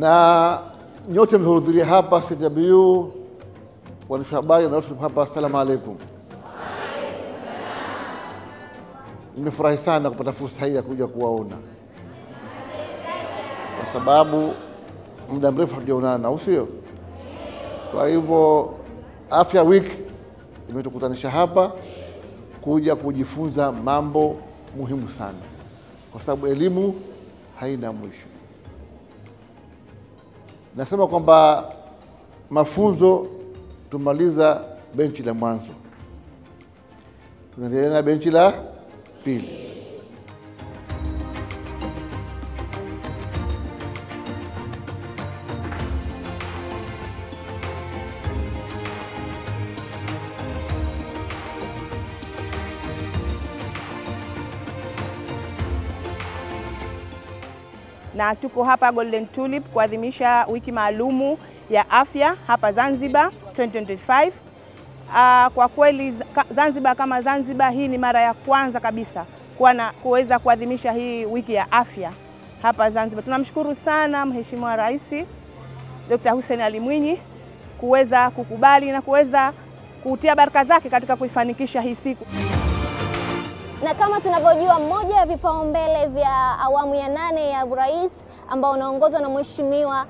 Na nyote mhudhuria hapa CW, waandishi habari na wote hapa, asalamu alaykum. Nimefurahi sana kupata fursa hii ya kuja kuwaona, kwa sababu muda mrefu hatujaonana, au sio? Kwa hivyo Afya Week imetukutanisha hapa kuja kujifunza mambo muhimu sana, kwa sababu elimu haina mwisho. Nasema kwamba mafunzo tumaliza benchi la mwanzo, tunaendelea na benchi la pili. Na tuko hapa Golden Tulip kuadhimisha wiki maalumu ya afya hapa Zanzibar 2025. Kwa kweli Zanzibar kama Zanzibar, hii ni mara ya kwanza kabisa kuweza kuadhimisha hii wiki ya afya hapa Zanzibar. Tunamshukuru sana Mheshimiwa Rais Dr. Hussein Ali Mwinyi kuweza kukubali na kuweza kutia baraka zake katika kuifanikisha hii siku. Na kama tunavyojua, moja ya vipaumbele vya awamu ya 8 ya urais ambao unaongozwa na Mheshimiwa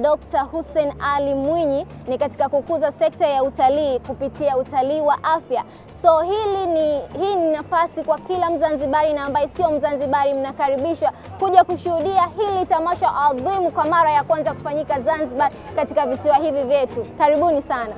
Dr. Hussein Ali Mwinyi ni katika kukuza sekta ya utalii kupitia utalii wa afya. So hii ni nafasi kwa kila Mzanzibari na ambaye sio Mzanzibari, mnakaribishwa kuja kushuhudia hili tamasha adhimu kwa mara ya kwanza kufanyika Zanzibar katika visiwa hivi vyetu. Karibuni sana.